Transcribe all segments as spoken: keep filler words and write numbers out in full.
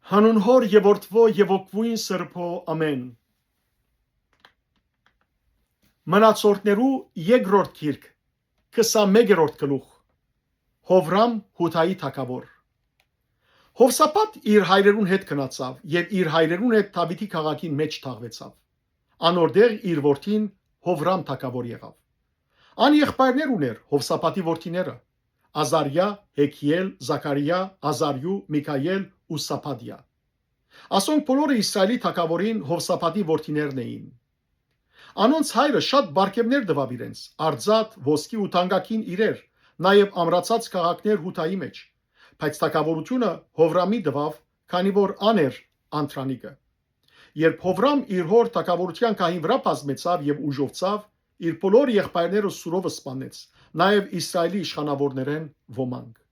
Հանուն Հօր եւ Որդւոյ եւ Հոգւոյն Սրբոյ, ամէն։ Մնացորդներու երկրորդ գիրք, քսանմէկերորդ գլուխ։ Յովրամ, Յուդայի թագաւոր։ Յովսափատ իր հայրերուն հետ գնացաւ եւ իր հայրերուն հետ Դաւիթի քաղաքին մէջ թաղուեցաւ։ Անոր տեղ իր որդին Յովրամ թագաւոր եղաւ։ Ան եղբայրներ ունէր, Յովսափատի որդիները՝ Ազարիա, Հեքիել, Զաքարիա, Ազարիու, Միքայել ու Սափատիա։ Ասոնք բոլորը Իսրայէլի թագաւորին Յովսափատի որդիներն էին։ Անոնց հայրը շատ պարգեւներ տուաւ իրենց, արծաթ, ոսկի ու թանկագին իրեր, նաեւ ամրացած քաղաքներ Յուդայի մէջ, բայց թագաւորութիւնը Յովրամի տուաւ, քանի որ ան էր անդրանիկը։ Երբ Յովրամ իր հօր թագաւորութեան գահին վրայ բազմեցաւ եւ ուժովցաւ, իր բոլոր եղբայրները սուրով սպաննեց, նաեւ Իսրայէլի իշխանաւորներէն ոմանք։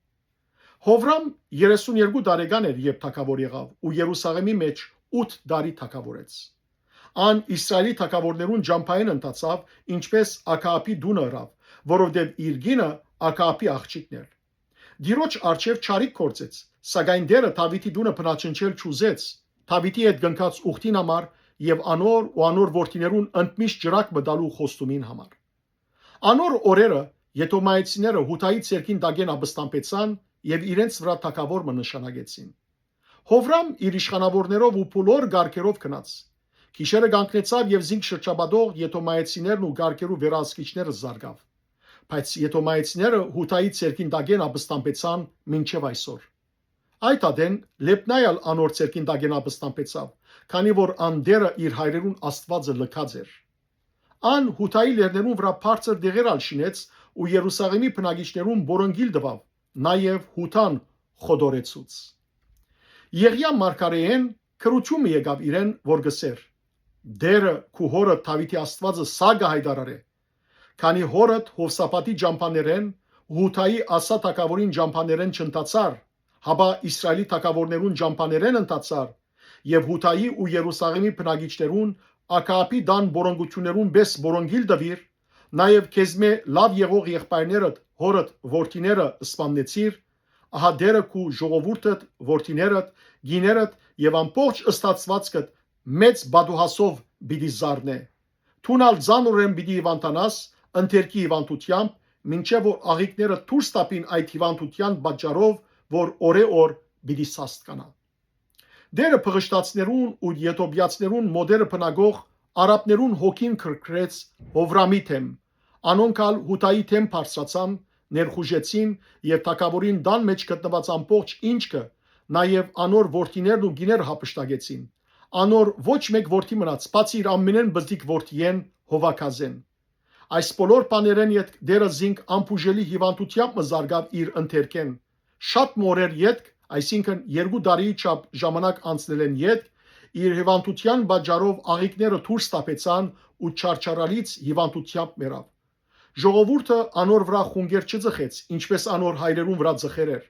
Յովրամ երեսուն երկու տարեկան էր, երբ թագաւոր եղաւ ու Երուսաղէմի մէջ ութ տարի թագաւորեց։ Ան Իսրայէլի թագաւորներուն ճամբայէն ընթացաւ, ինչպէս Աքաաբի տունը ըրաւ, որովհետեւ իր կինը Աքաաբի աղջիկն էր։ Տիրոջ առջեւ չարիք գործեց, սակայն Տէրը Դաւիթի տունը բնաջնջել չուզեց Դաւիթի հետ կնքած ուխտին համար եւ անոր ու անոր որդիներուն ընդմիշտ ճրագ մը տալու խոստումին համար։ Անոր օրերը Եդոմայեցիները Յուդայի ձեռքին տակէն ապստամբեցան եւ իրենց վրայ թագաւոր մը նշանակեցին։ Յովրամ իր իշխանաւորներով ու բոլոր կարգերով գնաց։ Գիշերը կանգնեցաւ եւ զինք շրջապատող Եդոմայեցիներն ու կարգերու վերահսկիչները զարկաւ։ Բայց Եդոմայեցիները Յուդայի ձեռքին տակէն ապստամբեցան մինչեւ այսօր։ Այդ ատեն Լեբնայ ալ անոր ձեռքին տակէն ապստամբեցաւ, քանի որ ան Տէրը իր հայրերուն Աստուածը լքած էր։ Ան Յուդայի լեռներուն վրայ բարձր տեղեր ալ շինեց ու Երուսաղէմի բնակիչներուն պորնկիլ տուաւ, նաեւ Յուդան խոտորեցուց։ Եղիա մարգարէէն գրութիւն մը եկաւ իրեն, որ կ'ըսէր. «Տէրը, քու հօրդ Դաւիթի Աստուածը սա կը յայտարարէ. քանի հօրդ Յովսափատի ճամբաներէն, Յուդայի Ասա թագաւորին ճամբաներէն չընթացար, հապա Իսրայէլի թագաւորներուն ճամբաներէն ընթացար եւ Յուդայի ու Երուսաղէմի բնակիչներուն Աքաաբի տան պորնկութիւններուն պէս պորնկիլ տուիր, նաեւ քեզմէ լաւ եղող եղբայրներդ, հօրդ որդիները սպաննեցիր, ահա Տէրը քու ժողովուրդդ, որդիներդ, գիներդ եւ ամբողջ ստացուածքդ մեծ պատուհասով պիտի զարնէ։ Դուն ալ ծանրօրէն պիտի հիւանդանաս, ընթերքի հիւանդութեամբ, մինչեւ որ աղիքները դուրս տապին այդ հիւանդութեան պատճառով, որ օրէ օր պիտի սաստկանայ»։ Տէրը փղշտացիներուն ու եթովպիացիներուն մօտերը բնակող արաբներուն հոգին քրքրեց Յովրամի դէմ։ Անոնք ալ Յուդայի դէմ բարձրացան, ներխուժեցին եւ թագաւորին տան մէջ գտնուած ամբողջ ինչքը, նաեւ անոր որդիներն ու գիները յափշտակեցին։ Անոր ոչ մէկ որդի մնաց, բացի իր ամենէն պզտիկ որդիէն՝ Յովագազէն։ Այս բոլոր բաներէն ետք Տէրը զինք անբուժելի հիւանդութեամբ մը զարկաւ իր ընթերքէն։ Շատ մը օրեր ետք, այսինքն երկու տարիի չափ ժամանակ անցնելէն ետք, իր հիւանդութեան պատճառով աղիքները դուրս թափեցան ու չարչարալից հիւանդութեամբ մեռաւ։ Ժողովուրդը անոր վրայ խունկեր չծխեց, ինչպէս անոր հայրերուն վրայ ծխեր էր։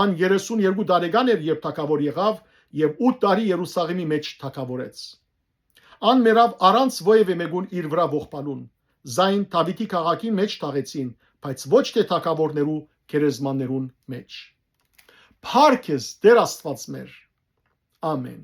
Ան երեսուն երկու տարեկան էր, երբ թագաւոր եղաւ, եւ ութ տարի Երուսաղէմի մէջ թագաւորեց։ Ան մեռաւ առանց որեւէ մէկուն իր վրայ ողբալուն։ Զայն Դաւիթի քաղաքին մէջ թաղեցին, բայց ոչ թէ թագաւորներու գերեզմաններուն մէջ։ Փառք ես, Տէր Աստուած մեր։ Ամէն։